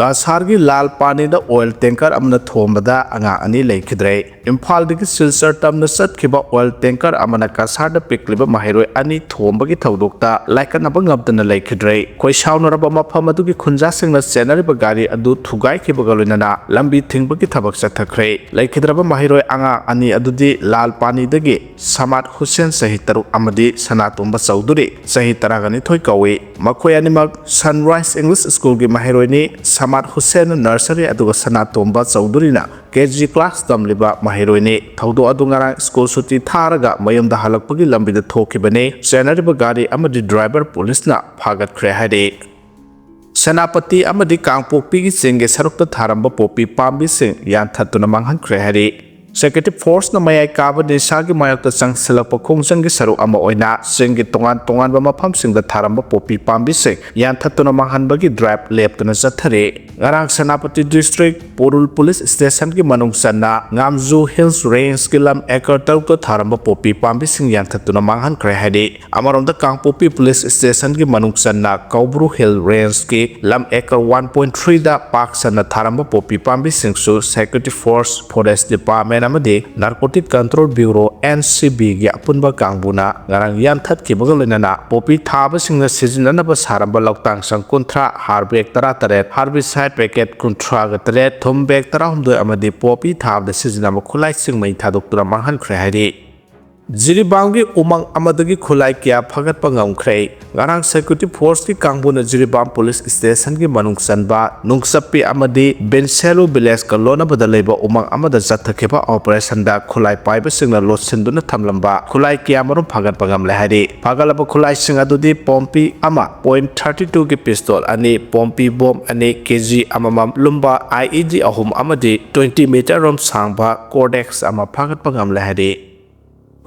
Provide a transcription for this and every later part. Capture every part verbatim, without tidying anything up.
ꯀꯁꯥꯔꯒꯤ ꯂꯥꯜ ꯄꯥꯅꯤꯗ oil tanker ꯑꯃꯅ ꯊꯣꯝꯕꯗ ꯑꯉꯥꯡ ꯑꯅꯤ ꯂꯩꯈꯤꯗ꯭ꯔꯦ꯫ ꯏꯝꯐꯥꯜꯗꯒꯤ ꯁꯤꯜꯆꯔ ꯇꯝꯅ ꯆꯠꯈꯤꯕ ꯑꯣꯏꯜ ꯇꯦꯡꯀꯔ ꯑꯃꯅ ꯀꯁꯥꯔꯗ ꯄꯤꯛꯂꯤꯕ ꯃꯍꯩꯔꯣꯏ ꯑꯅꯤ ꯊꯣꯝꯕꯒꯤ ꯊꯧꯗꯣꯛꯇ ꯂꯥꯏꯀꯠꯅꯕ ꯉꯝꯗꯅ ꯂꯩꯈꯤꯗ꯭ꯔꯦ꯫ ꯈꯣꯏꯁꯥꯎꯅꯔꯕ ꯃꯐꯝ ꯑꯗꯨꯒꯤ ꯈꯨꯟꯖꯥꯁꯤꯡꯅ ꯆꯦꯟꯅꯔꯤꯕ ꯒꯥꯔꯤ ꯑꯗꯨ ꯊꯨꯒꯥꯏꯈꯤꯕꯒ ꯂꯣꯏꯅꯅ ꯂꯝꯕꯤ ꯊꯤꯡꯕꯒꯤ ꯊꯕꯛ ꯆꯠꯊꯈ꯭ꯔꯦ꯫ ꯂꯩꯈꯤꯗ꯭ꯔꯕ ꯃꯍꯩꯔꯣꯏ ꯑꯉꯥꯡ ꯑꯅꯤ ꯑꯗꯨꯗꯤ ꯂꯥꯜ ꯄꯥꯅꯤꯗꯒꯤ ꯁꯃꯥꯠ ꯍꯨꯁꯦꯟ, ꯆꯍꯤ ꯇꯔꯨꯛ, ꯑꯃꯗꯤ ꯁꯅꯥꯇꯣꯝꯕ ꯆꯧꯙꯨꯔꯤ, ꯆꯍꯤ ꯇꯔꯥꯅꯤꯊꯣꯏ ꯀꯧꯏ꯫ ꯃꯈꯣꯏ ꯑꯅꯤꯃꯛ Sunrise English Schoolꯒꯤ ꯃꯍꯩꯔꯣꯏꯅꯤ꯫ ꯁꯃꯥꯠ ꯍꯨꯁꯦꯟꯅ nursery ꯑꯗꯨꯒ ꯁꯅꯥꯇꯣꯝꯕ ꯆꯧꯙꯨꯔꯤꯅ K G class ꯇꯝꯂꯤꯕ ꯃꯍꯩꯔꯣꯏꯅꯤ꯫ ꯊꯧꯗꯣꯛ ꯑꯗꯨ ꯉꯔꯥꯡ school ꯁꯨꯇꯤ ꯊꯥꯔꯒ ꯃꯌꯨꯝꯗ ꯍꯜꯂꯛꯄꯒꯤ ꯂꯝꯕꯤꯗ ꯊꯣꯛꯈꯤꯕꯅꯤ꯫ ꯆꯦꯟꯅꯔꯤꯕ ꯒꯥꯔꯤ ꯑꯃꯗꯤ driver ꯄꯨꯂꯤꯁꯅ ꯐꯥꯒꯠꯈ꯭ꯔꯦ ꯍꯥꯏꯔꯤ꯫ ꯁꯦꯅꯥꯄꯇꯤ ꯑꯃꯗꯤ ꯀꯥꯡꯄꯣꯛꯄꯤꯒꯤ ꯆꯤꯡꯒꯤ ꯁꯔꯨꯛꯇ ꯊꯥꯔꯝꯕ ꯄꯣꯄꯤ ꯄꯥꯝꯕꯤꯁꯤꯡ ꯌꯥꯟꯊꯠꯇꯨꯅ ꯃꯥꯡꯍꯟꯈ꯭ꯔꯦ ꯍꯥꯏꯔꯤ꯫ Security Forceꯅ ꯃꯌꯥꯏ ꯀꯥꯕ ꯅꯤꯁꯥꯒꯤ ꯃꯥꯌꯣꯛꯇ ꯆꯪꯁꯤꯜꯂꯛꯄ ꯈꯣꯡꯖꯪꯒꯤ ꯁꯔꯨꯛ ꯑꯃ ꯑꯣꯏꯅ ꯆꯤꯡꯒꯤ ꯇꯣꯉꯥꯟ ꯇꯣꯉꯥꯟꯕ ꯃꯐꯝꯁꯤꯡꯗ ꯊꯥꯔꯝꯕ ꯄꯣꯄꯤ ꯄꯥꯝꯕꯤꯁꯤꯡ ꯌꯥꯟꯊꯠꯇꯨꯅ ꯃꯥꯡꯍꯟꯕꯒꯤ drive ꯂꯦꯞꯇꯅ ꯆꯠꯊꯔꯤ꯫ ꯉꯔꯥꯡ ꯁꯦꯅꯥꯄꯇꯤ district ꯄꯣꯔꯨꯜ police stationꯒꯤ ꯃꯅꯨꯡ ꯆꯟꯅ ꯉꯥꯝꯖꯨ Hills Rangeꯀꯤ ꯂꯝ acre ꯇꯔꯨꯛꯇ ꯊꯥꯔꯝꯕ ꯄꯣꯄꯤ ꯄꯥꯝꯕꯤꯁꯤꯡ ꯌꯥꯟꯊꯠꯇꯨꯅ ꯃꯥꯡꯍꯟꯈ꯭ꯔꯦ ꯍꯥꯏꯔꯤ꯫ ꯑꯃꯔꯣꯝꯗ ꯀꯥꯡꯄꯣꯛꯄꯤ police stationꯒꯤ ꯃꯅꯨꯡ ꯆꯟꯅ ꯀꯧꯕ꯭ꯔꯨ Hill Rangeꯀꯤ ꯂꯝ acre one point threeꯗ ꯄꯥꯛ ꯁꯟꯅ ꯊꯥꯔꯝꯕ ꯄꯣꯄꯤ ꯄꯥꯝꯕꯤꯁꯤꯡꯁꯨ Security Force, Forest Department ꯑꯃꯗꯤ Narcotic Control Bureau, NCBꯒꯤ ꯑꯄꯨꯟꯕ ꯀꯥꯡꯕꯨꯅ ꯉꯔꯥꯡ ꯌꯥꯟꯊꯠꯈꯤꯕꯒ ꯂꯣꯏꯅꯅ ꯄꯣꯄꯤ ꯊꯥꯕꯁꯤꯡꯅ ꯁꯤꯖꯤꯟꯅꯅꯕ ꯁꯥꯔꯝꯕ ꯂꯧꯇꯥꯡ ꯁꯪ ꯀꯨꯟꯊ꯭ꯔꯥ, ꯍꯥꯔ bag ꯇꯔꯥꯇꯔꯦꯠ, herbicide packet ꯀꯨꯟꯊ꯭ꯔꯥꯒ ꯇꯔꯦꯠ, ꯊꯨꯝ bag ꯇꯔꯥꯍꯨꯝꯗꯣꯏ ꯑꯃꯗꯤ ꯄꯣꯄꯤ ꯊꯥꯕꯗ ꯁꯤꯖꯤꯟꯅꯕ ꯈꯨꯠꯂꯥꯏꯁꯤꯡ ꯃꯩ ꯊꯥꯗꯣꯛꯇꯨꯅ ꯃꯥꯡꯍꯟꯈ꯭ꯔꯦ ꯍꯥꯏꯔꯤ꯫ ꯖꯤꯔꯤꯕꯥꯝꯒꯤ ꯎꯃꯪ ꯑꯃꯗꯒꯤ ꯈꯨꯠꯂꯥꯏ ꯀꯌꯥ ꯐꯥꯒꯠꯄ ꯉꯝꯈ꯭ꯔꯦ꯫ ꯉꯔꯥꯡ Security Forceꯀꯤ ꯀꯥꯡꯕꯨꯅ ꯖꯤꯔꯤꯕꯥꯝ police stationꯒꯤ ꯃꯅꯨꯡ ꯆꯟꯕ ꯅꯨꯡꯆꯞꯄꯤ ꯑꯃꯗꯤ ꯕꯤꯟꯁꯦꯂꯨ villageꯀ ꯂꯣꯟꯅꯕꯗ ꯂꯩꯕ ꯎꯃꯪ ꯑꯃꯗ ꯆꯠꯊꯈꯤꯕ operationꯗ ꯈꯨꯠꯂꯥꯏ ꯄꯥꯏꯕꯁꯤꯡꯅ ꯂꯣꯠꯁꯤꯟꯗꯨꯅ ꯊꯝꯂꯝꯕ ꯈꯨꯠꯂꯥꯏ ꯀꯌꯥ ꯃꯔꯨꯝ ꯐꯥꯒꯠꯄ ꯉꯝꯂꯦ ꯍꯥꯏꯔꯤ꯫ ꯐꯥꯒꯠꯂꯕ ꯈꯨꯠꯂꯥꯏꯁꯤꯡ ꯑꯗꯨꯗꯤ ꯄꯣꯝꯄꯤ ꯑꯃ, point thirty twoꯒꯤ pistol ꯑꯅꯤ, ꯄꯣꯝꯄꯤ bomb ꯑꯅꯤ, K G ꯑꯃꯃꯝ ꯂꯨꯝꯕ I E D ꯑꯍꯨꯝ ꯑꯃꯗꯤ twenty meter ꯔꯣꯝ ꯁꯥꯡꯕ Cortex ꯑꯃ ꯐꯥꯒꯠꯄ ꯉꯝꯂꯦ ꯍꯥꯏꯔꯤ꯫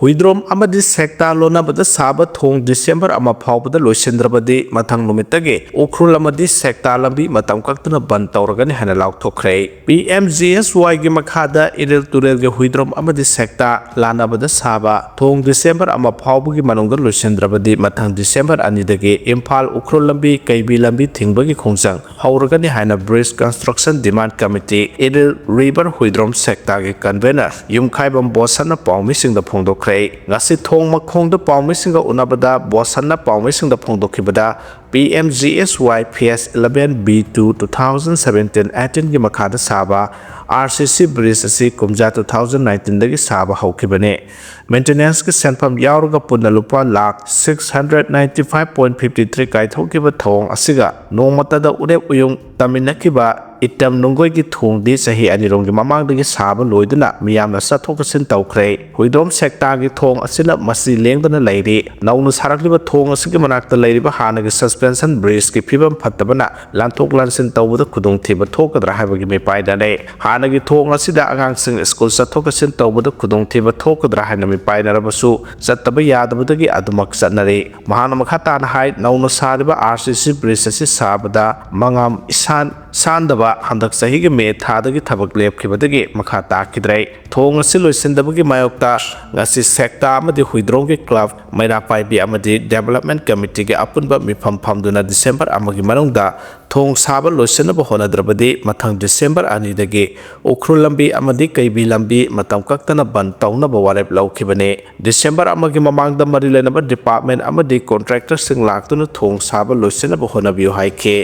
ꯍꯨꯏꯗ꯭ꯔꯣꯝ ꯑꯃꯗꯤ ꯁꯦꯛꯇꯥ ꯂꯣꯟꯅꯕꯗ ꯁꯥꯕ ꯊꯣꯡ ꯗꯤꯁꯦꯝꯕꯔ ꯑꯃ ꯐꯥꯎꯕꯗ ꯂꯣꯏꯁꯤꯟꯗ꯭ꯔꯕꯗꯤ ꯃꯊꯪ ꯅꯨꯃꯤꯠꯇꯒꯤ ꯎꯈ꯭ꯔꯨꯜ ꯑꯃꯗꯤ ꯁꯦꯛꯇꯥ ꯂꯝꯕꯤ ꯃꯇꯝ ꯀꯛꯇꯅ ꯕꯟ ꯇꯧꯔꯒꯅꯤ ꯍꯥꯏꯅ ꯂꯥꯎꯊꯣꯛꯈ꯭ꯔꯦ꯫ ꯄꯤ ꯑꯦꯝ ꯖꯤ ꯑꯦꯁ ꯋꯥꯏꯒꯤ ꯃꯈꯥꯗ ꯏꯔꯤꯜ ꯇꯨꯔꯦꯜꯒꯤ ꯍꯨꯏꯗ꯭ꯔꯣꯝ ꯑꯃꯗꯤ ꯁꯦꯛꯇꯥ ꯂꯥꯟꯅꯕꯗ ꯁꯥꯕ ꯊꯣꯡ ꯗꯤꯁꯦꯝꯕꯔ ꯑꯃ ꯐꯥꯎꯕꯒꯤ ꯃꯅꯨꯡꯗ ꯂꯣꯏꯁꯤꯟꯗ꯭ꯔꯕꯗꯤ ꯃꯊꯪ ꯗꯤꯁꯦꯝꯕꯔ ꯑꯅꯤꯗꯒꯤ ꯏꯝꯐꯥꯜ ꯎꯈ꯭ꯔꯨꯜ ꯂꯝꯕꯤ, ꯀꯩꯕꯤ ꯂꯝꯕꯤ ꯊꯤꯡꯕꯒꯤ ꯈꯣꯡꯖꯪ ꯍꯧꯔꯒꯅꯤ ꯍꯥꯏꯅ Bridge Construction Demand Committee, Iril river Huidrom ꯁꯦꯛꯇꯥꯒꯤ convener ꯌꯨꯝꯈꯥꯏꯕꯝ ꯕꯣꯁꯟꯅ ꯄꯥꯎꯃꯤꯁꯤꯡꯗ ꯐꯣꯡꯗꯣꯛꯈ꯭ꯔꯦ꯫ ꯉꯁꯤ ꯊꯣꯡ ꯃꯈꯣꯡꯗ ꯄꯥꯎꯃꯤꯁꯤꯡꯒ ꯎꯅꯕꯗ ꯕꯣꯁꯟꯅ ꯄꯥꯎꯃꯤꯁꯤꯡꯗ ꯐꯣꯡꯗꯣꯛꯈꯤꯕꯗ, P M G S Y Phase eleven B two two thousand seventeen eighteenꯒꯤ ꯃꯈꯥꯗ ꯁꯥꯕ R C C bridge ꯑꯁꯤ ꯀꯨꯝꯖꯥ two thousand nineteenꯗꯒꯤ ꯁꯥꯕ ꯍꯧꯈꯤꯕꯅꯤ꯫ Maintenanceꯀꯤ ꯁꯦꯟꯐꯝ ꯌꯥꯎꯔꯒ ꯄꯨꯟꯅ ꯂꯨꯄꯥ lakh six hundred ninety five point fifty three ꯀꯥꯏꯊꯣꯛꯈꯤꯕ ꯊꯣꯡ ꯑꯁꯤꯒ ꯅꯣꯡꯃꯇꯗ ꯎꯔꯦꯞ ꯎꯌꯨꯡ ꯇꯝꯃꯤꯟꯅꯈꯤꯕ ꯏꯇꯝ ꯅꯨꯡꯒꯣꯏꯒꯤ ꯊꯣꯡꯗꯤ ꯆꯍꯤ ꯑꯅꯤ ꯔꯣꯝꯒꯤ ꯃꯃꯥꯡꯗꯒꯤ ꯁꯥꯕ ꯂꯣꯏꯗꯨꯅ ꯃꯤꯌꯥꯝꯅ ꯆꯠꯊꯣꯛ ꯆꯠꯁꯤꯟ ꯇꯧꯈ꯭ꯔꯦ꯫ ꯍꯨꯏꯗ꯭ꯔꯣꯝ ꯁꯦꯛꯇꯥꯒꯤ ꯊꯣꯡ ꯑꯁꯤꯅ ꯃꯁꯤ ꯂꯦꯡꯗꯅ ꯂꯩꯔꯤ꯫ ꯅꯧꯅ ꯁꯥꯔꯛꯂꯤꯕ ꯊꯣꯡ ꯑꯁꯤꯒꯤ ꯃꯅꯥꯛꯇ ꯂꯩꯔꯤꯕ ꯍꯥꯟꯅꯒꯤ suspension bridgeꯀꯤ ꯐꯤꯕꯝ ꯐꯠꯇꯕꯅ ꯂꯥꯟꯊꯣꯛ ꯂꯥꯟꯁꯤꯟ ꯇꯧꯕꯗ ꯈꯨꯗꯣꯡꯊꯤꯕ ꯊꯣꯛꯀꯗ꯭ꯔꯥ ꯍꯥꯏꯕꯒꯤ ꯃꯤꯄꯥꯏꯅꯔꯦ꯫ ꯍꯥꯟꯅꯒꯤ ꯊꯣꯡ ꯑꯁꯤꯗ ꯑꯉꯥꯡꯁꯤꯡ ꯁ꯭ꯀꯨꯜ ꯆꯠꯊꯣꯛ ꯆꯠꯁꯤꯟ ꯇꯧꯕꯗ ꯈꯨꯗꯣꯡꯊꯤꯕ ꯊꯣꯛꯀꯗ꯭ꯔꯥ ꯍꯥꯏꯅ ꯃꯤꯄꯥꯏꯅꯔꯕꯁꯨ ꯆꯠꯇꯕ ꯌꯥꯗꯕꯗꯒꯤ ꯑꯗꯨꯃꯛ ꯆꯠꯅꯔꯤ꯫ ꯃꯍꯥꯛꯅ ꯃꯈꯥ ꯇꯥꯅ ꯍꯥꯏ, ꯅꯧꯅ ꯁꯥꯔꯤꯕ R C C bridge ꯑꯁꯤ ꯁꯥꯕꯗ ꯃꯉꯥꯝ ꯏꯁꯥꯟ ꯁꯥꯟꯗꯕ ꯍꯟꯗꯛ ꯆꯍꯤꯒꯤ ꯃꯦ ꯊꯥꯗꯒꯤ ꯊꯕꯛ ꯂꯦꯞꯈꯤꯕꯗꯒꯤ ꯃꯈꯥ ꯇꯥꯈꯤꯗ꯭ꯔꯦ꯫ ꯊꯣꯡ ꯑꯁꯤ ꯂꯣꯏꯁꯤꯟꯗꯕꯒꯤ ꯃꯥꯌꯣꯛꯇ ꯉꯁꯤ ꯁꯦꯛꯇꯥ ꯑꯃꯗꯤ ꯍꯨꯏꯗ꯭ꯔꯣꯝꯒꯤ club, ꯃꯩꯔꯥ ꯄꯥꯏꯕꯤ ꯑꯃꯗꯤ development committeeꯒꯤ ꯑꯄꯨꯟꯕ ꯃꯤꯐꯝ ꯐꯝꯗꯨꯅ ꯗꯤꯁꯦꯝꯕꯔ ꯑꯃꯒꯤ ꯃꯅꯨꯡꯗ ꯊꯣꯡ ꯁꯥꯕ ꯂꯣꯏꯁꯤꯟꯅꯕ ꯍꯣꯠꯅꯗ꯭ꯔꯕꯗꯤ ꯃꯊꯪ ꯗꯤꯁꯦꯝꯕꯔ ꯑꯅꯤꯗꯒꯤ ꯎꯈ꯭ꯔꯨꯜ ꯂꯝꯕꯤ ꯑꯃꯗꯤ ꯀꯩꯕꯤ ꯂꯝꯕꯤ ꯃꯇꯝ ꯀꯛꯇꯅ ꯕꯟ ꯇꯧꯅꯕ ꯋꯥꯔꯦꯞ ꯂꯧꯈꯤꯕꯅꯤ꯫ ꯗꯤꯁꯦꯝꯕꯔ ꯑꯃꯒꯤ ꯃꯃꯥꯡꯗ ꯃꯔꯤ ꯂꯩꯅꯕ department ꯑꯃꯗꯤ contractorꯁꯤꯡ ꯂꯥꯛꯇꯨꯅ ꯊꯣꯡ ꯁꯥꯕ ꯂꯣꯏꯁꯤꯟꯅꯕ ꯍꯣꯠꯅꯕꯤꯌꯨ ꯍꯥꯏꯈꯤ꯫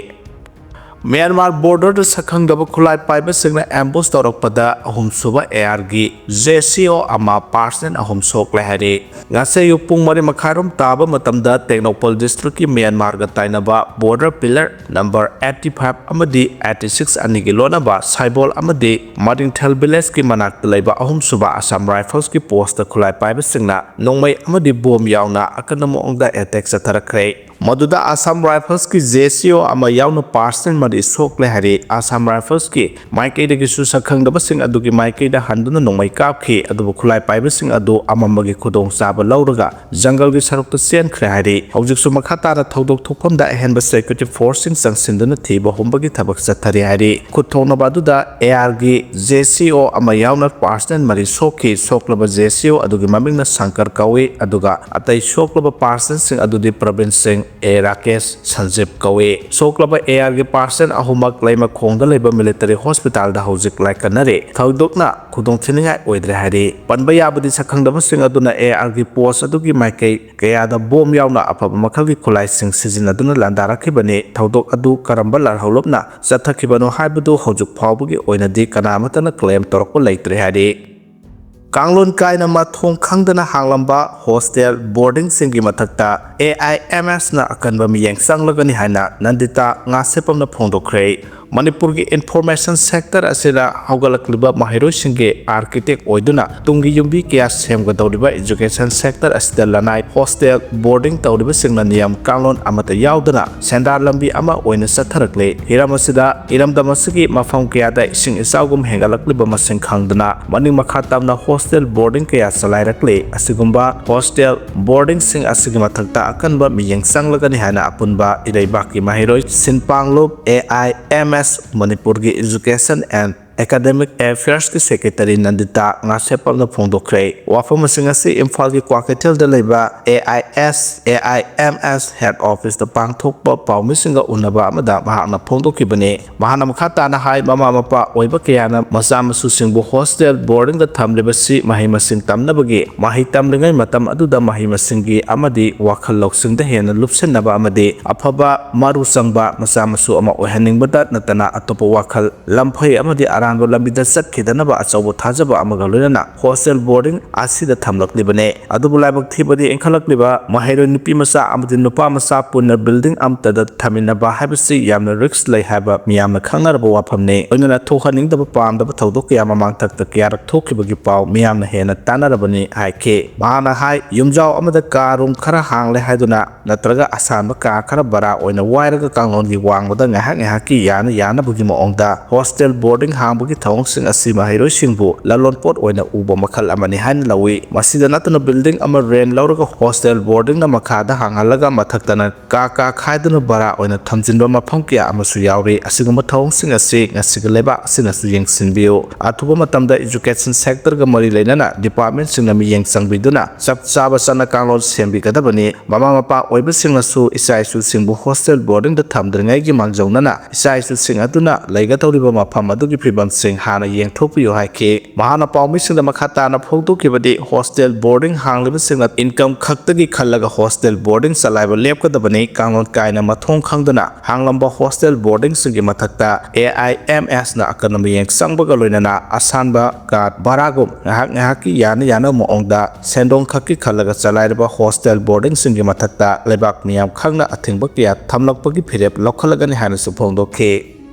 ꯃ꯭ꯌꯥꯟꯃꯥꯔ borderꯗ ꯁꯛꯈꯪꯗꯕ ꯈꯨꯠꯂꯥꯏ ꯄꯥꯏꯕꯁꯤꯡꯅ ambush ꯇꯧꯔꯛꯄꯗ ꯑꯍꯨꯝꯁꯨꯕ ARꯒꯤ J C O ꯑꯃ personnel ꯑꯍꯨꯝ ꯁꯣꯛꯂꯦ ꯍꯥꯏꯔꯤ꯫ ꯉꯁꯤ ꯑꯌꯨꯛ ꯄꯨꯡ ꯃꯔꯤ ꯃꯈꯥꯏꯔꯣꯝ ꯇꯥꯕ ꯃꯇꯝꯗ Tengnoupal districtꯀꯤ ꯃ꯭ꯌꯥꯟꯃꯥꯔꯒ ꯇꯥꯏꯅꯕ border pillar number eighty five ꯑꯃꯗꯤ eighty six ꯑꯅꯤꯒꯤ ꯂꯣꯟꯅꯕ ꯁꯥꯏꯕꯣꯜ ꯑꯃꯗꯤ ꯃꯔꯤꯡꯊꯦꯜ villageꯀꯤ ꯃꯅꯥꯛꯇ ꯂꯩꯕ ꯑꯍꯨꯝꯁꯨꯕ Assam Riflesꯀꯤ postꯇ ꯈꯨꯠꯂꯥꯏ ꯄꯥꯏꯕꯁꯤꯡꯅ ꯅꯣꯡꯃꯩ ꯑꯃꯗꯤ bomb ꯌꯥꯎꯅ ꯑꯀꯟꯕ ꯃꯑꯣꯡꯗ attack ꯆꯠꯊꯔꯛꯈ꯭ꯔꯦ꯫ ꯃꯗꯨꯗ Assam Riflesꯀꯤ JCO ꯑꯃ ꯌꯥꯎꯅ personnel ꯃꯔꯤ ꯁꯣꯛꯂꯦ ꯍꯥꯏꯔꯤ꯫ Assam Riflesꯀꯤ ꯃꯥꯏꯀꯩꯗꯒꯤꯁꯨ ꯁꯛꯈꯪꯗꯕꯁꯤꯡ ꯑꯗꯨꯒꯤ ꯃꯥꯏꯀꯩꯗ ꯍꯟꯗꯨꯅ ꯅꯣꯡꯃꯩ ꯀꯥꯞꯈꯤ, ꯑꯗꯨꯕꯨ ꯈꯨꯠꯂꯥꯏ ꯄꯥꯏꯕꯁꯤꯡ ꯑꯗꯨ ꯑꯃꯝꯕꯒꯤ ꯈꯨꯗꯣꯡꯆꯥꯕ ꯂꯧꯔꯒ ꯖꯪꯒꯜꯒꯤ ꯁꯔꯨꯛꯇ ꯆꯦꯟꯈ꯭ꯔꯦ ꯍꯥꯏꯔꯤ꯫ ꯍꯧꯖꯤꯛꯁꯨ ꯃꯈꯥ ꯇꯥꯅ ꯊꯧꯗꯣꯛ ꯊꯣꯛꯐꯝꯗ ꯑꯍꯦꯟꯕ security forceꯁꯤꯡ ꯆꯪꯁꯤꯟꯗꯨꯅ ꯊꯤꯕ ꯍꯨꯝꯕꯒꯤ ꯊꯕꯛ ꯆꯠꯊꯔꯤ ꯍꯥꯏꯔꯤ꯫ ꯈꯨꯠ ꯊꯣꯛꯅꯕ ꯑꯗꯨꯗ ARꯒꯤ JCO ꯑꯃ ꯌꯥꯎꯅ personnel ꯃꯔꯤ ꯁꯣꯛꯈꯤ꯫ ꯁꯣꯛꯂꯕ JCO ꯑꯗꯨꯒꯤ ꯃꯃꯤꯡꯅ ꯁꯪꯀꯔ ꯀꯧꯏ, ꯑꯗꯨꯒ ꯑꯇꯩ ꯁꯣꯛꯂꯕ personnelꯁꯤꯡ ꯑꯗꯨꯗꯤ ꯄ꯭ꯔꯕꯤꯟ ꯁꯤꯡ, A ꯔꯥꯀꯦꯁ, ꯁꯟꯖꯤꯞ ꯀꯧꯏ꯫ ꯁꯣꯛꯂꯕ ARꯒꯤ personnel ꯑꯍꯨꯝꯃꯛ ꯂꯩꯃꯈꯣꯡꯗ ꯂꯩꯕ military hospitalꯗ ꯍꯧꯖꯤꯛ ꯂꯥꯏꯀꯠꯅꯔꯤ꯫ ꯊꯣꯏꯗꯣꯛꯅ ꯈꯨꯗꯣꯡꯊꯤꯅꯤꯡꯉꯥꯏ ꯑꯣꯏꯗ꯭ꯔꯦ ꯍꯥꯏꯔꯤ꯫ ꯄꯟꯕ ꯌꯥꯕꯗꯤ ꯁꯛꯈꯪꯗꯕꯁꯤꯡ ꯑꯗꯨꯅ ARꯒꯤ post ꯑꯗꯨꯒꯤ ꯃꯥꯏꯀꯩ ꯀꯌꯥꯗ bomb ꯌꯥꯎꯅ ꯑꯐꯕ ꯃꯈꯜꯒꯤ ꯈꯨꯠꯂꯥꯏꯁꯤꯡ ꯁꯤꯖꯤꯟꯅꯗꯨꯅ ꯂꯥꯟꯗꯥꯔꯛꯈꯤꯕꯅꯤ꯫ ꯊꯧꯗꯣꯛ ꯑꯗꯨ ꯀꯔꯝꯕ ꯂꯥꯜꯍꯧꯂꯨꯞꯅ ꯆꯠꯊꯈꯤꯕꯅꯣ ꯍꯥꯏꯕꯗꯨ ꯍꯧꯖꯤꯛ ꯐꯥꯎꯕꯒꯤ ꯑꯣꯏꯅꯗꯤ ꯀꯅꯥ ꯑꯃꯠꯇꯅ claim ꯇꯧꯔꯛꯄ ꯂꯩꯇ꯭ꯔꯦ ꯍꯥꯏꯔꯤ꯫ ꯀꯥꯡꯂꯣꯟ ꯀꯥꯏꯅ ꯃꯊꯣꯡ ꯈꯪꯗꯅ ꯍꯥꯡꯂꯝꯕ hostel boardingꯁꯤꯡꯒꯤ ꯃꯊꯛꯇ AIMSꯅ ꯑꯀꯟꯕ ꯃꯤꯠꯌꯦꯡ ꯆꯪꯂꯒꯅꯤ ꯍꯥꯏꯅ ꯅꯟꯗꯤꯇꯥ ꯉꯥꯁꯦꯞꯄꯝꯅ ꯐꯣꯡꯗꯣꯛꯈ꯭ꯔꯦ꯫ ꯃꯅꯤꯄꯨꯔꯒꯤ information sector ꯑꯁꯤꯗ ꯍꯧꯒꯠꯂꯛꯂꯤꯕ ꯃꯍꯩꯔꯣꯏꯁꯤꯡꯒꯤ architect ꯑꯣꯏꯗꯨꯅ ꯇꯨꯡꯒꯤ ꯌꯨꯝꯕꯤ ꯀꯌꯥ ꯁꯦꯝꯒꯗꯧꯔꯤꯕ education sector ꯑꯁꯤꯗ ꯂꯅꯥꯏ hostel boarding ꯇꯧꯔꯤꯕꯁꯤꯡꯅ ꯅꯤꯌꯝ ꯀꯥꯡꯂꯣꯟ ꯑꯃꯠꯇ ꯌꯥꯎꯗꯅ ꯁꯦꯟꯗꯥꯟ ꯂꯝꯕꯤ ꯑꯃ ꯑꯣꯏꯅ ꯆꯠꯊꯔꯛꯂꯤ꯫ ꯍꯤꯔꯝ ꯑꯁꯤꯗ ꯏꯔꯝꯗꯝ ꯑꯁꯤꯒꯤ ꯃꯐꯝ ꯀꯌꯥꯗ ꯏꯁꯤꯡ ꯏꯆꯥꯎꯒꯨꯝ ꯍꯦꯟꯒꯠꯂꯛꯂꯤꯕ ꯃꯁꯤꯡ ꯈꯪꯗꯅ ꯃꯅꯤꯡ ꯃꯈꯥ ꯇꯝꯅ hostel boarding ꯀꯌꯥ ꯆꯂꯥꯏꯔꯛꯂꯤ꯫ ꯑꯁꯤꯒꯨꯝꯕ hostel boardingꯁꯤꯡ ꯑꯁꯤꯒꯤ ꯃꯊꯛꯇ ꯑꯀꯟꯕ ꯃꯤꯠꯌꯦꯡ ꯆꯪꯂꯒꯅꯤ ꯍꯥꯏꯅ ꯑꯄꯨꯟꯕ ꯏꯔꯩꯕꯥꯛꯀꯤ ꯃꯍꯩꯔꯣꯏ ꯁꯤꯟꯄꯥꯡꯂꯨꯞ, AIMS, ꯃꯅꯤꯄꯨꯔꯒꯤ Education and Academic Affairsꯀꯤ secretary ꯅꯟꯗꯤꯇꯥ ꯉꯥꯁꯦꯞꯄꯝꯅ ꯐꯣꯡꯗꯣꯛꯈ꯭ꯔꯦ꯫ ꯋꯥꯐꯝꯁꯤꯡ ꯑꯁꯤ ꯏꯝꯐꯥꯜꯒꯤ ꯀ꯭ꯋꯥꯀꯩꯊꯦꯜꯗ ꯂꯩꯕ AIS, AIMS head officeꯇ ꯄꯥꯡꯊꯣꯛꯄ ꯄꯥꯎꯃꯤꯁꯤꯡꯒ ꯎꯅꯕ ꯑꯃꯗ ꯃꯍꯥꯛꯅ ꯐꯣꯡꯗꯣꯛꯈꯤꯕꯅꯤ꯫ ꯃꯍꯥꯛꯅ ꯃꯈꯥ ꯇꯥꯅ ꯍꯥꯏ, ꯃꯃꯥ ꯃꯄꯥ ꯑꯣꯏꯕ ꯀꯌꯥꯅ ꯃꯆꯥ ꯃꯁꯨꯁꯤꯡꯕꯨ hostel boardingꯗ ꯊꯝꯂꯤꯕꯁꯤ ꯃꯍꯩ ꯃꯁꯤꯡ ꯇꯝꯅꯕꯒꯤ, ꯃꯍꯩ ꯇꯝꯂꯤꯉꯩ ꯃꯇꯝ ꯑꯗꯨꯗ ꯃꯍꯩ ꯃꯁꯤꯡꯒꯤ ꯑꯃꯗꯤ ꯋꯥꯈꯜ ꯂꯧꯁꯤꯡꯗ ꯍꯦꯟꯅ ꯂꯨꯞꯁꯤꯟꯅꯕ ꯑꯃꯗꯤ ꯑꯐꯕ ꯃꯔꯨ ꯆꯪꯕ ꯃꯆꯥ ꯃꯁꯨ ꯑꯃ ꯑꯣꯏꯍꯟꯅꯤꯡꯕꯗ ꯅꯠꯇꯅ ꯑꯇꯣꯞꯄ ꯋꯥꯈꯜ ꯂꯝꯐꯩ ꯑꯃꯗꯤ ꯑꯔꯥꯡ ꯑꯔꯥꯟꯕ ꯂꯝꯕꯤꯗ ꯆꯠꯈꯤꯗꯅꯕ ꯑꯆꯧꯕ ꯊꯥꯖꯕ ꯑꯃꯒ ꯂꯣꯏꯅꯅ hostel boarding ꯑꯁꯤꯗ ꯊꯝꯂꯛꯂꯤꯕꯅꯤ꯫ ꯑꯗꯨꯕꯨ ꯂꯥꯏꯕꯛ ꯊꯤꯕꯗꯤ, ꯏꯟꯈꯠꯂꯛꯂꯤꯕ ꯃꯍꯩꯔꯣꯏ ꯅꯨꯄꯤ ꯃꯆꯥ ꯑꯃꯗꯤ ꯅꯨꯄꯥ ꯃꯆꯥ ꯄꯨꯟꯅ building ꯑꯃꯠꯇꯗ ꯊꯝꯃꯤꯟꯅꯕ ꯍꯥꯏꯕꯁꯤ ꯌꯥꯝꯅ risk ꯂꯩ ꯍꯥꯏꯕ ꯃꯤꯌꯥꯝꯅ ꯈꯪꯅꯔꯕ ꯋꯥꯐꯝꯅꯤ꯫ ꯂꯣꯏꯅꯅ ꯊꯣꯛꯍꯟꯅꯤꯡꯗꯕ ꯄꯥꯝꯗꯕ ꯊꯧꯗꯣꯛ ꯀꯌꯥ ꯃꯃꯥꯡ ꯊꯛꯇ ꯀꯌꯥꯔꯛ ꯊꯣꯛꯈꯤꯕꯒꯤ ꯄꯥꯎ ꯃꯤꯌꯥꯝꯅ ꯍꯦꯟꯅ ꯇꯥꯅꯔꯕꯅꯤ ꯍꯥꯏꯈꯤ꯫ ꯃꯍꯥꯛꯅ ꯍꯥꯏ, ꯌꯨꯝꯖꯥꯎ ꯑꯃꯗ ꯀꯥ room ꯈꯔ ꯍꯥꯡꯂꯦ ꯍꯥꯏꯗꯨꯅ ꯅꯠꯇ꯭ꯔꯒ ꯑꯁꯥꯟꯕ ꯀꯥ ꯈꯔ ꯚꯔꯥ ꯑꯣꯏꯅ ꯋꯥꯏꯔꯒ ꯀꯥꯡꯂꯣꯟꯒꯤ ꯋꯥꯡꯃꯗ ꯉꯥꯏꯍꯥꯛ ꯉꯥꯏꯍꯥꯛꯀꯤ ꯌꯥꯅ ꯌꯥꯅꯕꯒꯤ ꯃꯑꯣꯡꯗ hostel boarding ꯍꯥꯡꯕꯒꯤ ꯊꯧꯑꯣꯡꯁꯤꯡ ꯑꯁꯤ ꯃꯍꯩꯔꯣꯏꯁꯤꯡꯕꯨ ꯂꯂꯣꯟꯄꯣꯠ ꯑꯣꯏꯅ ꯎꯕ ꯃꯈꯜ ꯑꯃꯅꯤ ꯍꯥꯏꯅ ꯂꯧꯏ꯫ ꯃꯁꯤꯗ ꯅꯠꯇꯅ building ꯑꯃ rent ꯂꯧꯔꯒ hostel boardingꯅ ꯃꯈꯥꯗ ꯍꯥꯡꯍꯜꯂꯒ ꯃꯊꯛꯇꯅ ꯀꯥ ꯀꯥ ꯈꯥꯏꯗꯨꯅ ꯚꯔꯥ ꯑꯣꯏꯅ ꯊꯝꯖꯤꯟꯕ ꯃꯐꯝ ꯀꯌꯥ ꯑꯃꯁꯨ ꯌꯥꯎꯔꯤ꯫ ꯑꯁꯤꯒꯨꯝꯕ ꯊꯧꯑꯣꯡꯁꯤꯡ ꯑꯁꯤ ꯉꯁꯤꯒꯤ ꯂꯩꯕꯥꯛ ꯑꯁꯤꯅꯁꯨ ꯌꯦꯡꯁꯤꯟꯕꯤꯌꯨ꯫ ꯑꯊꯨꯕ ꯃꯇꯝꯗ education sectorꯒ ꯃꯔꯤ ꯂꯩꯅꯅ departmentꯁꯤꯡꯅ ꯃꯤꯠꯌꯦꯡ ꯆꯪꯕꯤꯗꯨꯅ ꯆꯞ ꯆꯥꯕ ꯆꯠꯅ ꯀꯥꯡꯂꯣꯟ ꯁꯦꯝꯕꯤꯒꯗꯕꯅꯤ꯫ ꯃꯃꯥ ꯃꯄꯥ ꯑꯣꯏꯕꯁꯤꯡꯅꯁꯨ ꯏꯆꯥ ꯏꯁꯨꯁꯤꯡꯕꯨ hostel boardingꯗ ꯊꯝꯗ꯭ꯔꯤꯉꯩꯒꯤ ꯃꯥꯡꯖꯧꯅꯅ ꯏꯆꯥ ꯏꯁꯨꯁꯤꯡ ꯑꯗꯨꯅ ꯂꯩꯒꯗꯧꯔꯤꯕ ꯃꯐꯝ ꯑꯗꯨꯒꯤ ꯐꯤꯕꯝꯁꯤꯡ ꯍꯥꯟꯅ ꯌꯦꯡꯊꯣꯛꯄꯤꯌꯨ ꯍꯥꯏꯈꯤ꯫ ꯃꯍꯥꯛꯅ ꯄꯥꯎꯃꯤꯁꯤꯡꯗ ꯃꯈꯥ ꯇꯥꯅ ꯐꯣꯡꯗꯣꯛꯈꯤꯕꯗꯤ, hostel boarding ꯍꯥꯡꯂꯤꯕꯁꯤꯡꯅ income ꯈꯛꯇꯒꯤ ꯈꯜꯂꯒ hostel boarding ꯆꯂꯥꯏꯕ ꯂꯦꯞꯀꯗꯕꯅꯤ꯫ ꯀꯥꯡꯂꯣꯟ ꯀꯥꯏꯅ ꯃꯊꯣꯡ ꯈꯪꯗꯅ ꯍꯥꯡꯂꯝꯕ hostel boardingꯁꯤꯡꯒꯤ ꯃꯊꯛꯇ AIMSꯅ ꯑꯀꯟꯕ ꯃꯤꯠꯌꯦꯡ ꯆꯪꯕꯒ ꯂꯣꯏꯅꯅ ꯑꯁꯥꯟꯕ ꯀꯥ ꯚꯔꯥꯒꯨꯝ ꯉꯥꯏꯍꯥꯛ ꯉꯥꯏꯍꯥꯛꯀꯤ ꯌꯥꯅ ꯌꯥꯅꯕ ꯃꯑꯣꯡꯗ ꯁꯦꯟꯗꯣꯡ ꯈꯛꯀꯤ ꯈꯜꯂꯒ ꯆꯂꯥꯏꯔꯤꯕ hostel boardingꯁꯤꯡꯒꯤ ꯃꯊꯛꯇ ꯂꯩꯕꯥꯛ ꯃꯤꯌꯥꯝ ꯈꯪꯅ ꯑꯊꯤꯡꯕ ꯀꯌꯥ ꯊꯝꯂꯛꯄꯒꯤ ꯐꯤꯔꯦꯞ ꯂꯧꯈꯠꯂꯒꯅꯤ ꯍꯥꯏꯅꯁꯨ ꯐꯣꯡꯗꯣꯛꯈꯤ꯫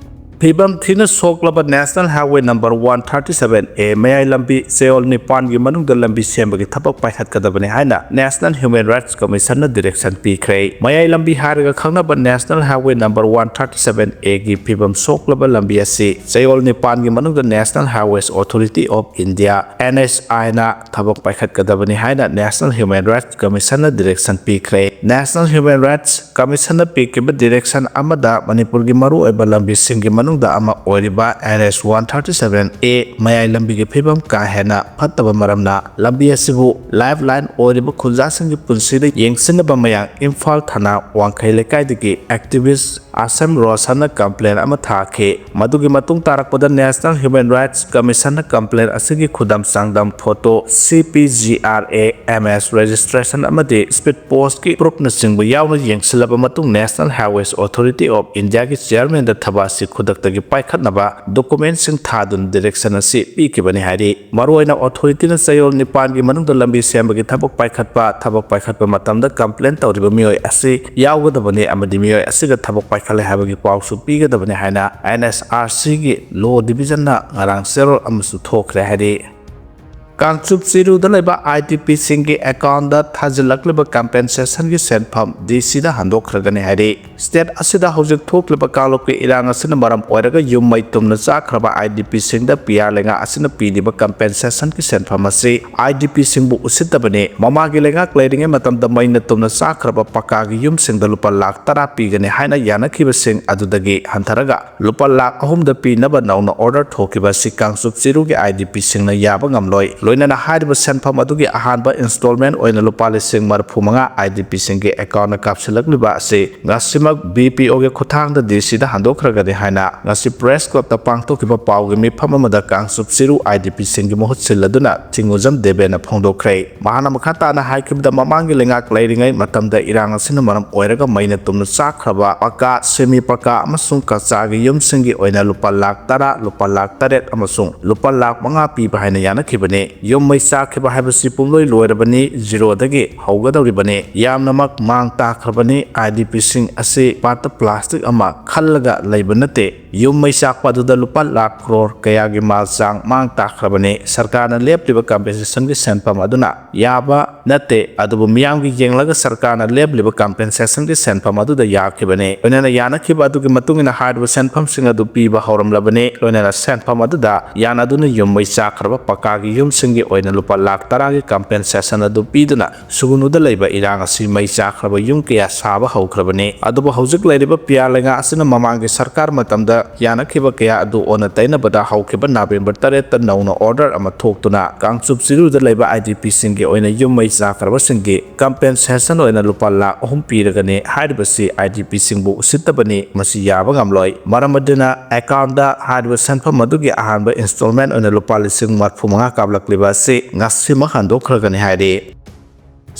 ꯐꯤꯕꯝ ꯊꯤꯅ ꯁꯣꯛꯂꯕ National Highway number one thirty seven A ꯃꯌꯥꯏ ꯂꯝꯕꯤ ꯆꯌꯣꯜ ꯅꯤꯄꯥꯟꯒꯤ ꯃꯅꯨꯡꯗ ꯂꯝꯕꯤ ꯁꯦꯝꯕꯒꯤ ꯊꯕꯛ ꯄꯥꯏꯈꯠꯀꯗꯕꯅꯤ ꯍꯥꯏꯅ National Human Rights Commissionꯅ direction ꯄꯤꯈ꯭ꯔꯦ꯫ ꯃꯌꯥꯏ ꯂꯝꯕꯤ ꯍꯥꯏꯔꯒ ꯈꯪꯅꯕ National Highway number one thirty seven Aꯒꯤ ꯐꯤꯕꯝ ꯁꯣꯛꯂꯕ ꯂꯝꯕꯤ ꯑꯁꯤ ꯆꯌꯣꯜ ꯅꯤꯄꯥꯟꯒꯤ ꯃꯅꯨꯡꯗ National Highways Authority of India, NHIꯅ ꯊꯕꯛ ꯄꯥꯏꯈꯠꯀꯗꯕꯅꯤ ꯍꯥꯏꯅ National Human Rights Commissionꯅ direction ꯄꯤꯈ꯭ꯔꯦ꯫ National Human Rights Commissionꯅ ꯄꯤꯈꯤꯕ direction ꯑꯃꯗ ꯃꯅꯤꯄꯨꯔꯒꯤ ꯃꯔꯨꯑꯣꯏꯕ ꯂꯝꯕꯤꯁꯤꯡꯒꯤ ꯃꯅꯨꯡꯗ ꯑꯃ ꯑꯣꯏꯔꯤꯕ NH one thirty seven A ꯃꯌꯥꯏ ꯂꯝꯕꯤꯒꯤ ꯐꯤꯕꯝ ꯀꯥ ꯍꯦꯟꯅ ꯐꯠꯇꯕ ꯃꯔꯝꯅ ꯂꯝꯕꯤ ꯑꯁꯤꯕꯨ lifeline ꯑꯣꯏꯔꯤꯕ ꯈꯨꯟꯖꯥꯁꯤꯡꯒꯤ ꯄꯨꯟꯁꯤꯗ ꯌꯦꯡꯁꯤꯟꯅꯕ ꯃꯌꯥꯡ ꯏꯝꯐꯥꯜ ꯊꯅꯥ ꯋꯥꯡꯈꯩ ꯂꯩꯀꯥꯏꯗꯒꯤ activist ꯑꯁꯝ ꯔꯣꯁꯟꯅ complaint ꯑꯃ ꯊꯥꯈꯤ꯫ ꯃꯗꯨꯒꯤ ꯃꯇꯨꯡ ꯇꯥꯔꯛꯄꯗ National Human Rights Commissionꯅ complaint ꯑꯁꯤꯒꯤ ꯈꯨꯗꯝ ꯆꯥꯡꯗꯝ photo CPGRA MS registration ꯑꯃꯗꯤ speed postꯀꯤ proofꯅꯆꯤꯡꯕ ꯌꯥꯎꯅ ꯌꯦꯡꯁꯤꯜꯂꯕ ꯃꯇꯨꯡ National Highways Authority of Indiaꯒꯤ chairmanꯗ ꯊꯕꯛ ꯑꯁꯤ ꯈꯨꯗꯛ ꯗꯒꯤ ꯄꯥꯏꯈꯠꯅꯕ ꯗꯣꯀꯨꯃꯦꯟꯁꯤꯡ ꯊꯥꯗꯨꯅ ꯗꯤꯔꯦꯛꯁꯟ ꯑꯁꯤ ꯄꯤꯈꯤꯕꯅꯤ ꯍꯥꯏꯔꯤ꯫ ꯃꯔꯨꯑꯣꯏꯅ ꯑꯣꯊꯣꯔꯤꯇꯤꯅ ꯆꯌꯣꯜ ꯅꯤꯄꯥꯟꯒꯤ ꯃꯅꯨꯡꯗ ꯂꯝꯕꯤ ꯁꯦꯝꯕꯒꯤ ꯊꯕꯛ ꯄꯥꯏꯈꯠꯄ, ꯊꯕꯛ ꯄꯥꯏꯈꯠꯄ ꯃꯇꯝꯗ ꯀꯝꯄ꯭ꯂꯦꯟ ꯇꯧꯔꯤꯕ ꯃꯤꯑꯣꯏ ꯑꯁꯤ ꯌꯥꯎꯒꯗꯕꯅꯤ ꯑꯃꯗꯤ ꯃꯤꯑꯣꯏ ꯑꯁꯤꯒ ꯊꯕꯛ ꯄꯥꯏꯈꯠꯂꯦ ꯍꯥꯏꯕꯒꯤ ꯄꯥꯎꯁꯨ ꯄꯤꯒꯗꯕꯅꯤ ꯍꯥꯏꯅ ꯑꯦꯟ ꯑꯦꯁ ꯑꯥꯔ ꯁꯤꯒꯤ ꯂꯣ ꯗꯤꯕꯤꯖꯟꯅ ꯉꯔꯥꯡ ꯆꯦꯔꯣꯜ ꯑꯃꯁꯨ ꯊꯣꯛꯈ꯭ꯔꯦ ꯍꯥꯏꯔꯤ꯫ ꯀꯥꯡꯆꯨꯞ ꯆꯤꯔꯨꯗ ꯂꯩꯕ ꯑꯥꯏ ꯗꯤ ꯄꯤꯁꯤꯡꯒꯤ ꯑꯦꯀꯥꯎꯟꯗ ꯊꯥꯖꯤꯜꯂꯛꯂꯤꯕ ꯀꯝꯄꯦꯟꯁꯦꯁꯟꯒꯤ ꯁꯦꯟꯐꯝ ꯗꯤ ꯁꯤꯗ ꯍꯟꯗꯣꯛꯈ꯭ꯔꯒꯅꯤ ꯍꯥꯏꯔꯤ꯫ ꯁ꯭ꯇꯦꯠ ꯑꯁꯤꯗ ꯍꯧꯖꯤꯛ ꯊꯣꯛꯂꯤꯕ ꯀꯥꯡꯂꯨꯞꯀꯤ ꯏꯔꯥꯡ ꯑꯁꯤꯅ ꯃꯔꯝ ꯑꯣꯏꯔꯒ ꯌꯨꯝ ꯃꯩ ꯇꯨꯝꯅ ꯆꯥꯛꯈ꯭ꯔꯕ ꯑꯥꯏ ꯗꯤ ꯄꯤꯁꯤꯡꯗ ꯄꯤ ꯑꯥꯔ ꯂꯩꯉꯥꯛ ꯑꯁꯤꯅ ꯄꯤꯔꯤꯕ ꯀꯝꯄꯦꯟꯁꯦꯁꯟꯒꯤ ꯁꯦꯟꯐꯝ ꯑꯁꯤ ꯑꯥꯏ ꯗꯤ ꯄꯤꯁꯤꯡꯕꯨ ꯎꯁꯤꯠꯇꯕꯅꯤ꯫ ꯃꯃꯥꯒꯤ ꯂꯩꯉꯥꯛ ꯂꯩꯔꯤꯉꯩ ꯃꯇꯝꯗ ꯃꯩꯅ ꯇꯨꯝꯅ ꯆꯥꯛꯈ꯭ꯔꯕ ꯄꯀꯥꯒꯤ ꯌꯨꯝꯁꯤꯡꯗ ꯂꯨꯄꯥ ꯂꯥꯈ ꯇꯔꯥ ꯄꯤꯒꯅꯤ ꯍꯥꯏꯅ ꯌꯥꯅꯈꯤꯕꯁꯤꯡ ꯑꯗꯨꯗꯒꯤ ꯍꯟꯊꯔꯒ ꯂꯨꯄꯥ ꯂꯥꯈ ꯑꯍꯨꯝꯗ ꯄꯤꯅꯕ ꯅꯧꯅ ꯑꯣꯔꯗꯔ ꯊꯣꯛꯈꯤꯕ ꯑꯁꯤ ꯀꯥꯡꯆꯨꯞ ꯆꯤꯔꯨꯒꯤ ꯑꯥꯏ ꯗꯤ ꯄꯤꯁꯤꯡꯅ ꯌꯥꯕ ꯉꯝꯂꯣꯏ꯫ ꯂꯣꯏꯅꯅ ꯍꯥꯏꯔꯤꯕ ꯁꯦꯟꯐꯝ ꯑꯗꯨꯒꯤ ꯑꯍꯥꯟꯕ ꯏꯟꯁꯇꯣꯜꯃꯦꯟ ꯑꯣꯏꯅ ꯂꯨꯄꯥ ꯂꯤꯁꯤꯡ ꯃꯔꯤꯐꯨ ꯃꯉꯥ ꯑꯥꯏ ꯗꯤ ꯄꯤꯁꯤꯡꯒꯤ ꯑꯦꯀꯥꯎꯟꯗ ꯀꯥꯞꯁꯤꯜꯂꯛꯂꯤꯕ ꯑꯁꯤ ꯉꯁꯤꯃꯛ ꯕꯤ ꯄꯤ ꯑꯣꯒꯤ ꯈꯨꯠꯊꯥꯡꯗ ꯗꯤ ꯁꯤꯗ ꯍꯟꯗꯣꯛꯈ꯭ꯔꯒꯅꯤ ꯍꯥꯏꯅ ꯉꯁꯤ ꯄ꯭ꯔꯦꯁ ꯀ꯭ꯂꯕꯇ ꯄꯥꯡꯊꯣꯛꯈꯤꯕ ꯄꯥꯎꯒꯤ ꯃꯤꯐꯝ ꯑꯃꯗ ꯀꯥꯡꯆꯨꯞ ꯆꯤꯔꯨ ꯑꯥꯏ ꯗꯤ ꯄꯤꯁꯤꯡꯒꯤ ꯃꯍꯨꯠ ꯁꯤꯜꯂꯗꯨꯅ ꯆꯤꯡꯉꯨꯖꯝ ꯗꯦꯕꯦꯅ ꯐꯣꯡꯗꯣꯛꯈ꯭ꯔꯦ꯫ ꯃꯍꯥꯛꯅ ꯃꯈꯥ ꯇꯥꯅ ꯍꯥꯏꯈꯤꯕꯗ, ꯃꯃꯥꯡꯒꯤ ꯂꯩꯉꯥꯛ ꯂꯩꯔꯤꯉꯩ ꯃꯇꯝꯗ ꯏꯔꯥꯡ ꯑꯁꯤꯅ ꯃꯔꯝ ꯑꯣꯏꯔꯒ ꯃꯩꯅ ꯇꯨꯝꯅ ꯆꯥꯛꯈ꯭ꯔꯕ ꯄꯀꯥ, ꯁꯦꯃꯤ ꯄꯀꯥ ꯑꯃꯁꯨꯡ ꯀꯆꯥꯒꯤ ꯌꯨꯝꯁꯤꯡꯒꯤ ꯑꯣꯏꯅ ꯂꯨꯄꯥ ꯂꯥꯈ ꯇꯔꯥ, ꯂꯨꯄꯥ ꯂꯥꯈ ꯇꯔꯦꯠ ꯑꯃꯁꯨꯡ ꯂꯨꯄꯥ ꯂꯥꯈ ꯃꯉꯥ ꯄꯤꯕ ꯍꯥꯏꯅ ꯌꯥꯅꯈꯤꯕꯅꯤ꯫ ꯌꯨꯝ ꯃꯩ ꯆꯥꯛꯈꯤꯕ ꯍꯥꯏꯕꯁꯤ ꯄꯨꯝꯂꯣꯏ ꯂꯣꯏꯔꯕꯅꯤ, ꯖꯤꯔꯣꯗꯒꯤ ꯍꯧꯒꯗꯧꯔꯤꯕꯅꯤ꯫ ꯌꯥꯝꯅꯃꯛ ꯃꯥꯡ ꯇꯥꯛꯈ꯭ꯔꯕꯅꯤ꯫ ꯑꯥꯏ ꯗꯤ ꯄꯤꯁꯤꯡ ꯑꯁꯤ ꯄꯥꯠꯇ ꯄ꯭ꯂꯥꯁꯇꯤꯛ ꯑꯃ ꯈꯜꯂꯒ ꯂꯩꯕ ꯅꯠꯇꯦ꯫ ꯌꯨꯝ ꯃꯩ ꯆꯥꯛꯄ ꯑꯗꯨꯗ ꯂꯨꯄꯥ ꯂꯥꯈ ꯀ꯭ꯔꯣꯔ ꯀꯌꯥꯒꯤ ꯃꯥꯜ ꯆꯥꯡ ꯃꯥꯡ ꯇꯥꯛꯈ꯭ꯔꯕꯅꯤ꯫ ꯁꯔꯀꯥꯔꯅ ꯂꯦꯞꯂꯤꯕ ꯀꯝꯄꯦꯟꯁꯦꯁꯟꯒꯤ ꯁꯦꯟꯐꯝ ꯑꯗꯨꯅ ꯌꯥꯕ ꯅꯠꯇꯦ, ꯑꯗꯨꯕꯨ ꯃꯤꯌꯥꯝꯒꯤ ꯌꯦꯡꯂꯒ ꯁꯔꯀꯥꯔꯅ ꯂꯦꯞꯂꯤꯕ ꯀꯝꯄꯦꯟꯁꯦꯁꯟꯒꯤ ꯁꯦꯟꯐꯝ ꯑꯗꯨꯗ ꯌꯥꯈꯤꯕꯅꯤ꯫ ꯂꯣꯏꯅꯅ ꯌꯥꯅꯈꯤꯕ ꯑꯗꯨꯒꯤ ꯃꯇꯨꯡ ꯏꯟꯅ ꯍꯥꯏꯔꯤꯕ ꯁꯦꯟꯐꯝꯁꯤꯡ ꯑꯗꯨ ꯄꯤꯕ ꯍꯧꯔꯝꯂꯕꯅꯤ꯫ ꯂꯣꯏꯅꯅ ꯁꯦꯟꯐꯝ ꯑꯗꯨꯗ ꯌꯥꯅꯗꯨꯅ ꯌꯨꯝ ꯃꯩ ꯆꯥꯛꯈ꯭ꯔꯕ ꯄꯀꯥꯒꯤ ꯌꯨꯝꯁꯤꯡꯒꯤ ꯑꯣꯏꯅ ꯂꯨꯄꯥ ꯂꯥꯈ ꯇꯔꯥꯒꯤ ꯀꯝꯄꯦꯟꯁꯦꯁꯟ ꯑꯗꯨ ꯄꯤꯗꯨꯅ ꯁꯨꯒꯨꯅꯨꯗ ꯂꯩꯕ ꯏꯔꯥꯡ ꯑꯁꯤ ꯃꯩ ꯆꯥꯛꯈ꯭ꯔꯕ ꯌꯨꯝ ꯀꯌꯥ ꯁꯥꯕ ꯍꯧꯈ꯭ꯔꯕꯅꯤ꯫ ꯑꯗꯨꯕꯨ ꯍꯧꯖꯤꯛ ꯂꯩꯔꯤꯕ ꯄꯤ ꯑꯥꯔ ꯂꯩꯉꯥꯛ ꯑꯁꯤꯅ ꯃꯃꯥꯡꯒꯤ ꯁꯔꯀꯥꯔ ꯃꯇꯝꯗ ꯌꯥꯅꯈꯤꯕ ꯀꯌꯥ ꯑꯗꯨ ꯑꯣꯟꯅ ꯇꯩꯅꯕꯗ ꯍꯧꯈꯤꯕ ꯅꯕꯦꯝꯕꯔ ꯇꯔꯦꯠꯇ ꯅꯧꯅ ꯑꯣꯔꯗꯔ ꯑꯃ ꯊꯣꯛꯇꯨꯅ ꯀꯥꯡꯆꯨꯞ ꯆꯤꯔꯨꯗ ꯂꯩꯕ ꯑꯥꯏ ꯗꯤ ꯄꯤꯁꯤꯡꯒꯤ ꯑꯣꯏꯅ ꯌꯨꯝ ꯃꯩ ꯆꯥꯛꯈ꯭ꯔꯕꯁꯤꯡꯒꯤ ꯀꯝꯄꯦꯟꯁꯦꯁꯟ ꯑꯣꯏꯅ ꯂꯨꯄꯥ ꯂꯥꯈ ꯑꯍꯨꯝ ꯄꯤꯔꯒꯅꯤ꯫ ꯍꯥꯏꯔꯤꯕꯁꯤ ꯑꯥꯏ ꯗꯤ ꯄꯤꯁꯤꯡꯕꯨ ꯎꯁꯤꯠꯇꯕꯅꯤ꯫ ꯃꯁꯤ ꯌꯥꯕ ꯉꯝꯂꯣꯏ꯫ ꯃꯔꯝ ꯑꯗꯨꯅ ꯑꯦꯀꯥꯎꯟꯗ ꯍꯥꯏꯔꯤꯕ ꯁꯦꯟꯐꯝ ꯑꯗꯨꯒꯤ ꯑꯍꯥꯟꯕ ꯏꯟꯁꯇꯣꯜꯃꯦꯟ ꯑꯣꯏꯅ ꯂꯨꯄꯥ ꯂꯤꯁꯤꯡ ꯃꯔꯤꯐꯨ ꯃꯉꯥ ꯀꯥꯞꯂꯛꯂꯤꯕ ꯑꯁꯤ ꯉꯁꯤꯃꯛ ꯍꯟꯗꯣꯛꯈ꯭ꯔꯒꯅꯤ ꯍꯥꯏꯔꯤ꯫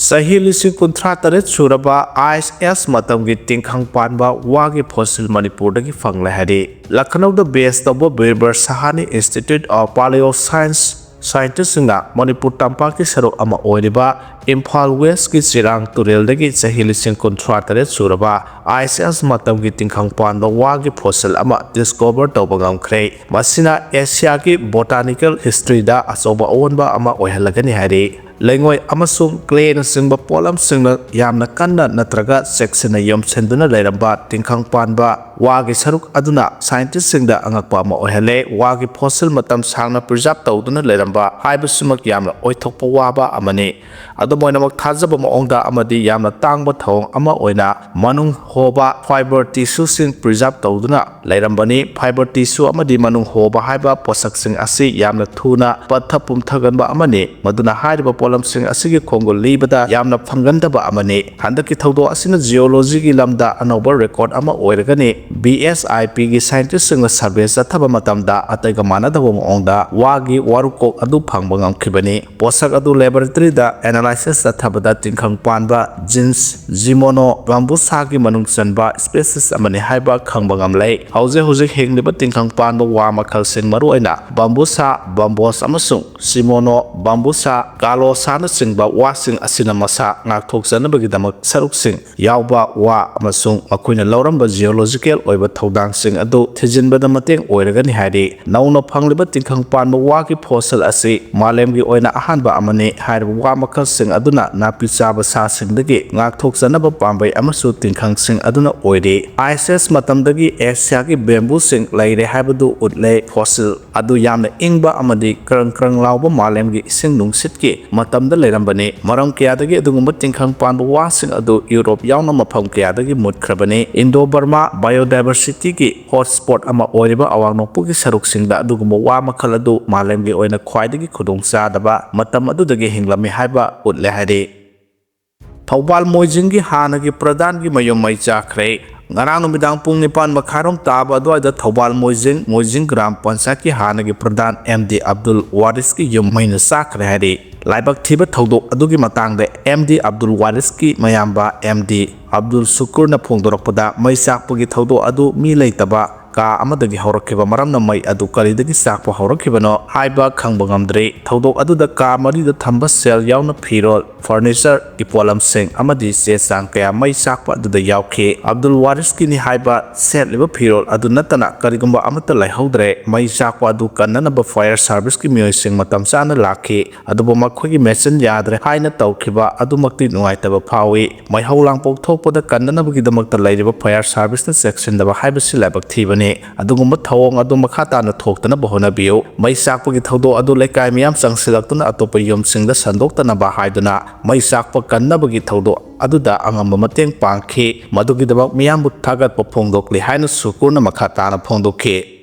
ꯆꯍꯤ ꯂꯤꯁꯤꯡ ꯀꯨꯟꯊ꯭ꯔꯥ ꯇꯔꯦꯠ ꯁꯨꯔꯕ ꯑꯥꯏꯁ ꯑꯦꯖ ꯃꯇꯝꯒꯤ ꯇꯤꯡꯈꯪ ꯄꯥꯟꯕ ꯋꯥꯒꯤ ꯐꯣꯁꯤꯜ ꯃꯅꯤꯄꯨꯔꯗꯒꯤ ꯐꯪꯂꯦ ꯍꯥꯏꯔꯤ꯫ ꯂꯈꯅꯧꯗ ꯕꯦꯁ ꯇꯧꯕ ꯕꯤꯔꯕꯔ ꯁꯍꯥꯅꯤ ꯏꯟꯁꯇꯤꯇ꯭ꯌꯨꯠ ꯑꯣꯐ ꯄꯥꯂꯤꯑꯣ ꯁꯥꯏꯟꯁ ꯁꯥꯏꯟꯇꯤꯁꯁꯤꯡꯅ ꯃꯅꯤꯄꯨꯔ ꯇꯝꯄꯥꯛꯀꯤ ꯁꯔꯨꯛ ꯑꯃ ꯑꯣꯏꯔꯤꯕ ꯏꯝꯐꯥꯜ ꯋꯦꯁꯀꯤ ꯆꯤꯔꯥꯡ ꯇꯨꯔꯦꯜꯗꯒꯤ ꯆꯍꯤ ꯂꯤꯁꯤꯡ ꯀꯨꯟꯊ꯭ꯔꯥ ꯇꯔꯦꯠ ꯁꯨꯔꯕ ꯑꯥꯏꯁ ꯑꯦꯖ ꯃꯇꯝꯒꯤ ꯇꯤꯡꯈꯪ ꯄꯥꯟꯕ ꯋꯥꯒꯤ ꯐꯣꯁꯤꯜ ꯑꯃ ꯗꯤꯁꯀꯣꯚꯔ ꯇꯧꯕ ꯉꯝꯈ꯭ꯔꯦ꯫ ꯃꯁꯤꯅ ꯑꯦꯁꯤꯌꯥꯒꯤ ꯕꯣꯇꯥꯅꯤꯀꯦꯜ ꯍꯤꯁꯇ꯭ꯔꯤꯗ ꯑꯆꯧꯕ ꯑꯑꯣꯟꯕ ꯑꯃ ꯑꯣꯏꯍꯜꯂꯒꯅꯤ ꯍꯥꯏꯔꯤ꯫ ꯂꯩꯉꯣꯏ ꯑꯃꯁꯨꯡ ꯀ꯭ꯂꯦꯅꯆꯤꯡꯕ ꯄꯣꯠꯂꯝꯁꯤꯡꯅ ꯌꯥꯝꯅ ꯀꯟꯅ ꯅꯠꯇ꯭ꯔꯒ ꯆꯦꯛꯁꯤꯟꯅ ꯌꯣꯝꯁꯤꯟꯗꯨꯅ ꯂꯩꯔꯝꯕ ꯇꯤꯡꯈꯪ ꯄꯥꯟꯕ ꯋꯥꯒꯤ ꯁꯔꯨꯛ ꯑꯗꯨꯅ ꯁꯥꯏꯟꯇꯤꯁꯁꯤꯡꯗ ꯑꯉꯛꯄ ꯑꯃ ꯑꯣꯏꯍꯜꯂꯦ꯫ ꯋꯥꯒꯤ ꯐꯣꯁꯤꯜ ꯃꯇꯝ ꯁꯥꯡꯅ ꯄ꯭ꯔꯤꯖꯥꯔꯚ ꯇꯧꯗꯨꯅ ꯂꯩꯔꯝꯕ ꯍꯥꯏꯕꯁꯤꯃꯛ ꯌꯥꯝꯅ ꯑꯣꯏꯊꯣꯛꯄ ꯋꯥꯕ ꯑꯃꯅꯤ꯫ ꯑꯗꯨꯝ ꯑꯣꯏꯅꯃꯛ, ꯊꯥꯖꯕ ꯃꯑꯣꯡꯗ ꯑꯃꯗꯤ ꯌꯥꯝꯅ ꯇꯥꯡꯕ ꯊꯧꯑꯣꯡ ꯑꯃ ꯑꯣꯏꯅ ꯃꯅꯨꯡ ꯍꯣꯕ ꯐꯥꯏꯕꯔ ꯇꯤꯁꯨꯁꯤꯡ ꯄ꯭ꯔꯤꯖꯥꯔꯚ ꯇꯧꯗꯨꯅ ꯂꯩꯔꯝꯕꯅꯤ꯫ ꯐꯥꯏꯕꯔ ꯇꯤꯁꯨ ꯑꯃꯗꯤ ꯃꯅꯨꯡ ꯍꯣꯕ ꯍꯥꯏꯕ ꯄꯣꯠꯁꯛꯁꯤꯡ ꯑꯁꯤ ꯌꯥꯝꯅ ꯊꯨꯅ ꯄꯠꯊ ꯄꯨꯝꯊꯒꯟꯕ ꯑꯃꯅꯤ, ꯃꯗꯨꯅ ꯍꯥꯏꯔꯤꯕ ꯄꯣꯠꯂꯝꯁꯤꯡ ꯑꯁꯤꯒꯤ ꯈꯣꯡꯒꯨꯜ ꯂꯤꯕꯗ ꯌꯥꯝꯅ ꯐꯪꯒꯟꯗꯕ ꯑꯃꯅꯤ꯫ ꯍꯟꯗꯛꯀꯤ ꯊꯧꯗꯣꯛ ꯑꯁꯤꯅ ꯖꯤꯑꯣꯂꯣꯖꯤꯒꯤ ꯂꯝꯗ ꯑꯅꯧꯕ ꯔꯦꯀꯣꯔꯗ ꯑꯃ ꯑꯣꯏꯔꯒꯅꯤ꯫ ꯕꯤ ꯑꯦꯁ ꯑꯥꯏ ꯄꯤꯒꯤ ꯁꯥꯏꯟꯇꯤꯁꯁꯤꯡꯅ ꯁꯔꯚꯦ ꯆꯠꯊꯕ ꯃꯇꯝꯗ ꯑꯇꯩꯒ ꯃꯥꯟꯅꯗꯕ ꯃꯑꯣꯡꯗ ꯋꯥꯒꯤ ꯋꯥꯔꯨꯀꯣꯛ ꯑꯗꯨ ꯐꯪꯕ ꯉꯝꯈꯤꯕꯅꯤ꯫ ꯄꯣꯠꯁꯛ ꯑꯗꯨ ꯂꯦꯕꯣꯔꯦꯇꯔꯤꯗ ꯑꯦꯅꯥꯂꯥꯏꯁꯤꯁ ꯆꯠꯊꯕꯗ ꯇꯤꯡꯈꯪ ꯄꯥꯟꯕ ꯖꯤꯟꯁ ꯖꯤꯃꯣꯅꯣ ꯕꯥꯝꯕꯨꯁꯥꯒꯤ ꯃꯅꯨꯡ ꯆꯟꯕ ꯁ꯭ꯄꯦꯁꯤꯁ ꯑꯃꯅꯤ ꯍꯥꯏꯕ ꯈꯪꯕ ꯉꯝꯂꯦ꯫ ꯍꯧꯖꯤꯛ ꯍꯧꯖꯤꯛ ꯍꯤꯡꯂꯤꯕ ꯇꯤꯡꯈꯪ ꯄꯥꯟꯕ ꯋꯥ ꯃꯈꯜꯁꯤꯡ, ꯃꯔꯨꯑꯣꯏꯅ ꯕꯥꯝꯕꯨꯁꯥ, ꯕꯥꯝꯕꯣꯁ ꯑꯃꯁꯨꯡ ꯁꯤꯃꯣꯅꯣ ꯕꯥꯝꯕꯨꯁꯥ, ꯀꯥꯂꯣꯁꯥꯅꯆꯤꯡꯕ ꯋꯥꯁꯤꯡ ꯑꯁꯤꯅ ꯃꯁꯥ ꯉꯥꯛꯊꯣꯛꯆꯅꯕꯒꯤꯗꯃꯛ ꯁꯔꯨꯛꯁꯤꯡ ꯌꯥꯎꯕ ꯋꯥ ꯑꯃꯁꯨꯡ ꯃꯈꯣꯏꯅ ꯂꯧꯔꯝꯕ ꯖꯤꯑꯣꯂꯣꯖꯤꯀꯦꯜ ꯑꯣꯏꯕ ꯊꯧꯗꯥꯡꯁꯤꯡ ꯑꯗꯨ ꯊꯤꯖꯤꯟꯕꯗ ꯃꯇꯦꯡ ꯑꯣꯏꯔꯒꯅꯤ ꯍꯥꯏꯔꯤ꯫ ꯅꯧꯅ ꯐꯪꯂꯤꯕ ꯇꯤꯡꯈꯪ ꯄꯥꯟꯕ ꯋꯥꯒꯤ ꯐꯣꯁꯤꯜ ꯑꯁꯤ ꯃꯥꯂꯦꯝꯒꯤ ꯑꯣꯏꯅ ꯑꯍꯥꯟꯕ ꯑꯃꯅꯤ꯫ ꯍꯥꯏꯔꯤꯕ ꯋꯥ ꯃꯈꯜꯁꯤꯡ ꯑꯗꯨꯅ ꯅꯥꯄꯤ ꯆꯥꯕ ꯁꯥꯁꯤꯡꯗꯒꯤ ꯉꯥꯛꯊꯣꯛꯆꯅꯕ ꯄꯥꯝꯕꯩ ꯑꯃꯁꯨ ꯇꯤꯡꯈꯪꯁꯤꯡ ꯑꯗꯨꯅ ꯑꯣꯏꯔꯤ꯫ ꯑꯥꯏꯁ ꯑꯦꯖ ꯃꯇꯝꯗꯒꯤ ꯑꯦꯁꯤꯌꯥꯒꯤ ꯕꯦꯝꯕꯨꯁꯤꯡ ꯂꯩꯔꯦ ꯍꯥꯏꯕꯗꯨ ꯎꯠꯂꯦ꯫ ꯐꯣꯁꯤꯜ ꯑꯗꯨ ꯌꯥꯝꯅ ꯏꯪꯕ ꯑꯃꯗꯤ ꯀ꯭ꯔꯪ ꯀ꯭ꯔꯪ ꯂꯥꯎꯕ ꯃꯥꯂꯦꯝꯒꯤ ꯏꯁꯤꯡ ꯅꯨꯡꯁꯤꯠꯀꯤ ꯃꯇꯝꯗ ꯂꯩꯔꯝꯕꯅꯤ꯫ ꯃꯔꯝ ꯀꯌꯥꯗꯒꯤ ꯑꯗꯨꯒꯨꯝꯕ ꯇꯤꯡꯈꯪ ꯄꯥꯟꯕ ꯋꯥꯁꯤꯡ ꯑꯗꯨ ꯌꯨꯔꯣꯞ ꯌꯥꯎꯅ ꯃꯐꯝ ꯀꯌꯥꯗꯒꯤ ꯃꯨꯠꯈ꯭ꯔꯕꯅꯤ꯫ ꯏꯟꯗꯣ ꯕꯔꯃꯥ ꯕꯥꯏꯑꯣꯗꯥꯏꯚꯔꯁꯤꯇꯤꯒꯤ ꯍꯣꯠꯁ꯭ꯄꯣꯠ ꯑꯃ ꯑꯣꯏꯔꯤꯕ ꯑꯋꯥꯡ ꯅꯣꯡꯄꯣꯛꯀꯤ ꯁꯔꯨꯛꯁꯤꯡꯗ ꯑꯗꯨꯒꯨꯝꯕ ꯋꯥ ꯃꯈꯜ ꯑꯗꯨ ꯃꯥꯂꯦꯝꯒꯤ ꯑꯣꯏꯅ ꯈ꯭ꯋꯥꯏꯗꯒꯤ ꯈꯨꯗꯣꯡ ꯆꯥꯗꯕ ꯃꯇꯝ ꯑꯗꯨꯗꯒꯤ ꯍꯤꯡꯂꯝꯃꯤ ꯍꯥꯏꯕ ꯎꯠꯂꯦ ꯍꯥꯏꯔꯤ꯫ ꯊꯧꯕꯥꯜ ꯃꯣꯏꯖꯤꯡꯒꯤ ꯍꯥꯟꯅꯒꯤ ꯄ꯭ꯔꯙꯥꯟꯒꯤ ꯃꯌꯨꯝ ꯃꯩ ꯆꯥꯛꯈ꯭ꯔꯦ꯫ ꯉꯔꯥꯡ ꯅꯨꯃꯤꯗꯥꯡ ꯄꯨꯡ ꯅꯤꯄꯥꯟ ꯃꯈꯥꯏꯔꯣꯝ ꯇꯥꯕ ꯑꯗꯨꯋꯥꯏꯗ ꯊꯧꯕꯥꯜ ꯃꯣꯏꯖꯤꯡ, ꯃꯣꯏꯖꯤꯡ ꯒ꯭ꯔꯥꯝ ꯄꯟꯆꯥꯌꯠꯀꯤ ꯍꯥꯟꯅꯒꯤ ꯄ꯭ꯔꯙꯥꯟ ꯑꯦꯝ ꯗꯤ ꯑꯕꯗꯨꯜ ꯋꯥꯔꯤꯁꯀꯤ ꯌꯨꯝ ꯃꯩꯅ ꯆꯥꯛꯈ꯭ꯔꯦ ꯍꯥꯏꯔꯤ꯫ ꯂꯥꯏꯕꯛ ꯊꯤꯕ ꯊꯧꯗꯣꯛ ꯑꯗꯨꯒꯤ ꯃꯇꯥꯡꯗ ꯑꯦꯝ ꯗꯤ ꯑꯕꯗꯨꯜ ꯋꯥꯔꯤꯁꯀꯤ ꯃꯌꯥꯝꯕ ꯑꯦꯝ ꯗꯤ ꯑꯕꯗꯨꯜ ꯁꯨꯀꯨꯔꯅ ꯐꯣꯡꯗꯣꯔꯛꯄꯗ, ꯃꯩ ꯆꯥꯛꯄꯒꯤ ꯊꯧꯗꯣꯛ ꯑꯗꯨ ꯃꯤ ꯂꯩꯇꯕ ꯀꯥ ꯑꯃꯗꯒꯤ ꯍꯧꯔꯛꯈꯤꯕ ꯃꯔꯝꯅ ꯃꯩ ꯑꯗꯨ ꯀꯔꯤꯗꯒꯤ ꯆꯥꯛꯄ ꯍꯧꯔꯛꯈꯤꯕꯅꯣ ꯍꯥꯏꯕ ꯈꯪꯕ ꯉꯝꯗ꯭ꯔꯤ꯫ ꯊꯧꯗꯣꯛ ꯑꯗꯨꯗ ꯀꯥ ꯃꯔꯤꯗ ꯊꯝꯕ ꯁꯦꯜ ꯌꯥꯎꯅ ꯐꯤꯔꯣꯜ, ꯐꯔꯅꯤꯆꯔꯒꯤ ꯄꯣꯠꯂꯝꯁꯤꯡ ꯑꯃꯗꯤ ꯆꯦ ꯆꯥꯡ ꯀꯌꯥ ꯃꯩ ꯆꯥꯛꯄ ꯑꯗꯨꯗ ꯌꯥꯎꯈꯤ꯫ ꯑꯕꯗꯨꯜ ꯋꯥꯔꯤꯁꯀꯤꯅꯤ ꯍꯥꯏꯕ ꯁꯦꯠꯂꯤꯕ ꯐꯤꯔꯣꯜ ꯑꯗꯨ ꯅꯠꯇꯅ ꯀꯔꯤꯒꯨꯝꯕ ꯑꯃꯠꯇ ꯂꯩꯍꯧꯗ꯭ꯔꯦ꯫ ꯃꯩ ꯆꯥꯛꯄ ꯑꯗꯨ ꯀꯟꯅꯅꯕ ꯐꯥꯌꯔ ꯁꯥꯔꯚꯤꯁꯀꯤ ꯃꯤꯑꯣꯏꯁꯤꯡ ꯃꯇꯝ ꯆꯥꯅ ꯂꯥꯛꯈꯤ, ꯑꯗꯨꯕꯨ ꯃꯈꯣꯏꯒꯤ ꯃꯦꯆꯤꯟ ꯌꯥꯗ꯭ꯔꯦ ꯍꯥꯏꯅ ꯇꯧꯈꯤꯕ ꯑꯗꯨꯃꯛꯇꯤ ꯅꯨꯡꯉꯥꯏꯇꯕ ꯐꯥꯎꯏ꯫ ꯃꯩꯍꯧ ꯂꯥꯡꯄꯣꯛ ꯊꯣꯛꯄꯗ ꯀꯟꯅꯅꯕꯒꯤꯗꯃꯛꯇ ꯂꯩꯔꯤꯕ ꯐꯥꯌꯔ ꯁꯥꯔꯚꯤꯁꯅ ꯆꯦꯛꯁꯤꯟꯗꯕ ꯍꯥꯏꯕꯁꯤ ꯂꯥꯏꯕꯛ ꯊꯤꯕꯅꯤ꯫ ꯑꯗꯨꯒꯨꯝꯕ ꯊꯧꯑꯣꯡ ꯑꯗꯨ ꯃꯈꯥ ꯇꯥꯅ ꯊꯣꯛꯇꯅꯕ ꯍꯣꯠꯅꯕꯤꯌꯨ꯫ ꯃꯩ ꯆꯥꯛꯄꯒꯤ ꯊꯧꯗꯣꯛ ꯑꯗꯨ ꯂꯩꯀꯥꯏ ꯃꯤꯌꯥꯝ ꯆꯪꯁꯤꯜꯂꯛꯇꯨꯅ ꯑꯇꯣꯞꯄ ꯌꯨꯝꯁꯤꯡꯗ ꯁꯟꯗꯣꯛꯇꯅꯕ ꯍꯥꯏꯗꯨꯅ ꯃꯩ ꯆꯥꯛꯄ ꯀꯟꯅꯕꯒꯤ ꯊꯧꯗꯣꯛ ꯑꯗꯨꯗ ꯑꯉꯝꯕ ꯃꯇꯦꯡ ꯄꯥꯡꯈꯤ꯫ ꯃꯗꯨꯒꯤꯗꯃꯛ ꯃꯤꯌꯥꯝꯕꯨ ꯊꯥꯒꯠꯄ ꯐꯣꯡꯗꯣꯛꯂꯤ ꯍꯥꯏꯅ ꯁꯨꯀꯨꯔꯅ ꯃꯈꯥ ꯇꯥꯅ ꯐꯣꯡꯗꯣꯛꯈꯤ꯫